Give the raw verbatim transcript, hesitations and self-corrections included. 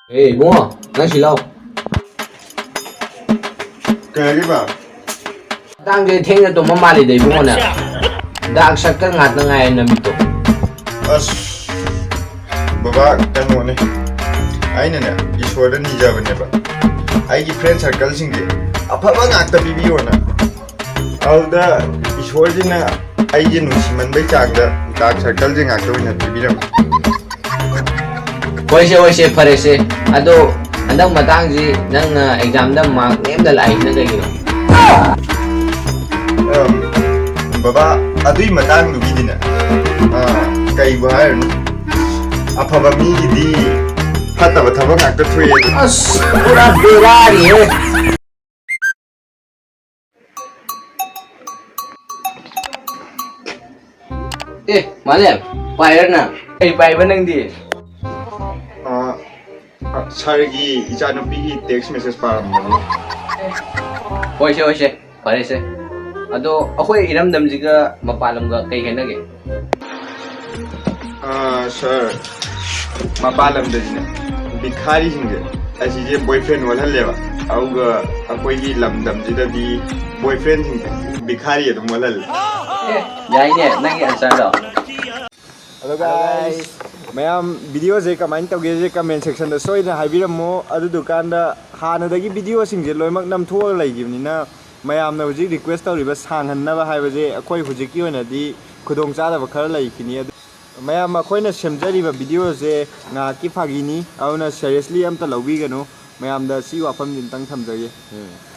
ꯑꯦ ꯏꯕꯨꯡꯉꯣ, ꯅꯪ ꯁꯤ ꯂꯥꯎ꯫ ꯀꯩ ꯍꯥꯏꯒꯦꯕ? ꯃꯇꯥꯡꯁꯦ ꯊꯦꯡꯅ ꯇꯨꯝꯕ ꯃꯥꯜꯂꯤꯗ ꯏꯕꯨꯡꯉꯣꯅ꯫ ꯗꯥꯔꯛ ꯁꯔꯀꯜ ꯉꯥꯛꯇ ꯉꯥꯏꯔꯦ ꯅꯃꯤꯠꯇꯣ꯫ ꯑꯁ, ꯕꯕꯥ, ꯀꯩꯅꯣꯅꯦ, ꯑꯩꯅꯅꯦ ꯏꯁꯣꯔꯗ ꯅꯤꯖꯕꯅꯦꯕ, ꯑꯩꯒꯤ ꯐ꯭ꯔꯦꯟ ꯁꯔꯀꯜꯁꯤꯡꯁꯦ ꯑꯐꯕ ꯉꯥꯛꯇ ꯄꯤꯕꯤꯌꯣꯅ꯫ ꯑꯗꯨꯗ ꯏꯁꯣꯔꯁꯤꯅ ꯑꯩꯁꯦ ꯅꯨꯡꯁꯤꯃꯟꯕꯩ ꯆꯥꯡꯗ ꯗꯥꯔꯛ ꯁꯔꯀꯜꯁꯦ ꯉꯥꯛꯇ ꯑꯣꯏꯅ ꯄꯤꯕꯤꯔꯝꯃꯦ꯫ ꯍꯣꯏꯁꯦ, ꯍꯣꯏꯁꯦ, ꯐꯔꯦꯁꯦ꯫ ꯑꯗꯣ ꯍꯟꯗꯛ ꯃꯇꯥꯡꯁꯤ ꯅꯪꯅ ꯑꯦꯛꯖꯥꯝꯗ ꯃꯥꯔꯛ ꯅꯦꯝꯅ ꯂꯥꯛꯏꯁꯤꯅ ꯀꯩꯒꯤꯅꯣ? ꯑꯝ, ꯕꯕꯥ, ꯑꯗꯨꯏ ꯃꯇꯥꯡꯗꯨꯒꯤꯗꯤꯅꯦ, ꯑ, ꯀꯩꯕꯨ ꯍꯥꯏꯔꯨꯅꯤ? ꯑꯐꯕ ꯃꯤꯒꯤꯗꯤ ꯐꯠꯇꯕ ꯊꯕꯛ ꯉꯥꯛꯇ ꯊꯣꯛꯑꯦ꯫ ꯑꯁ, ꯄꯨꯔꯥ ꯕꯦꯔꯥꯅꯤꯍꯦ꯫ ꯑꯦ, ꯃꯥꯂꯦꯝ, ꯄꯥꯏꯔ ꯅꯪ? ꯀꯩ ꯄꯥꯏꯕ ꯅꯪꯗꯤ? ꯑ, ꯑ, ꯁꯥꯔꯒꯤ ꯏꯆꯥꯅꯨꯄꯤꯒꯤ ꯇꯦꯛꯁ ꯃꯦꯁꯦꯖ ꯄꯥꯔꯝꯕꯅꯤ꯫ ꯍꯣꯏꯁꯦ, ꯍꯣꯏꯁꯦ, ꯐꯔꯦꯁꯦ꯫ ꯑꯗꯣ ꯑꯩꯈꯣꯏ ꯏꯔꯝꯗꯝꯁꯤꯒ ꯃꯄꯥꯟ ꯂꯝꯒ ꯀꯩ ꯈꯦꯠꯅꯒꯦ? ꯑ, ꯁꯥꯔ, ꯃꯄꯥꯟ ꯂꯝꯗꯗꯤꯅꯦ, ꯚꯤꯈꯥꯔꯤꯁꯤꯡꯁꯦ ꯑꯁꯤꯁꯦ ꯕꯣꯏꯐ꯭ꯔꯦꯟ ꯑꯣꯜꯍꯜꯂꯦꯕ, ꯑꯗꯨꯒ ꯑꯩꯈꯣꯏꯒꯤ ꯂꯝꯗꯝꯁꯤꯗꯗꯤ ꯕꯣꯏꯐ꯭ꯔꯦꯟꯁꯤꯡꯁꯦ ꯚꯤꯈꯥꯔꯤ ꯑꯗꯨꯝ ꯑꯣꯜꯍꯜꯂꯦ꯫ ꯑꯦ, ꯌꯥꯏꯅꯦ ꯅꯪꯒꯤ ꯑꯟꯁꯔꯗꯣ꯫ ꯍꯜꯂꯣ ꯒꯥꯏꯁ, ꯃꯌꯥꯝ ꯚꯤꯗꯤꯑꯣꯁꯦ ꯀꯃꯥꯏꯅ ꯇꯧꯒꯦꯁꯦ ꯀꯃꯦꯟ ꯁꯦꯛꯁꯟꯗ ꯁꯣꯏꯗꯅ ꯍꯥꯏꯕꯤꯔꯝꯃꯣ꯫ ꯑꯗꯨꯗꯨꯀꯥꯟꯗ ꯍꯥꯟꯅꯗꯒꯤ ꯚꯤꯗꯤꯑꯣꯁꯤꯡꯁꯦ ꯂꯣꯏꯅꯃꯛ ꯅꯝꯊꯣꯛꯑꯒ ꯂꯩꯈꯤꯕꯅꯤꯅ, ꯃꯌꯥꯝꯅ ꯍꯧꯖꯤꯛ ꯔꯤꯀ꯭ꯋꯦꯁ ꯇꯧꯔꯤꯕ ꯁꯥꯡꯍꯟꯅꯕ ꯍꯥꯏꯕꯁꯦ ꯑꯩꯈꯣꯏ ꯍꯧꯖꯤꯛꯀꯤ ꯑꯣꯏꯅꯗꯤ ꯈꯨꯗꯣꯡꯆꯥꯗꯕ ꯈꯔ ꯂꯩꯈꯤꯅꯤ꯫ ꯑꯗꯨ ꯃꯌꯥꯝ, ꯑꯩꯈꯣꯏꯅ ꯁꯦꯝꯖꯔꯤꯕ ꯚꯤꯗꯤꯑꯣꯁꯦ ꯉꯥꯏꯍꯥꯛꯀꯤ ꯐꯥꯒꯤꯅꯤ, ꯑꯗꯨꯅ ꯁꯦꯔꯤꯌꯁꯂꯤ ꯑꯝꯇ ꯂꯧꯕꯤꯒꯅꯨ꯫ ꯃꯌꯥꯝꯗ ꯁꯤ ꯋꯥꯐꯝꯁꯤ ꯑꯝꯇꯪ ꯊꯝꯖꯒꯦ꯫ ꯎꯝ꯫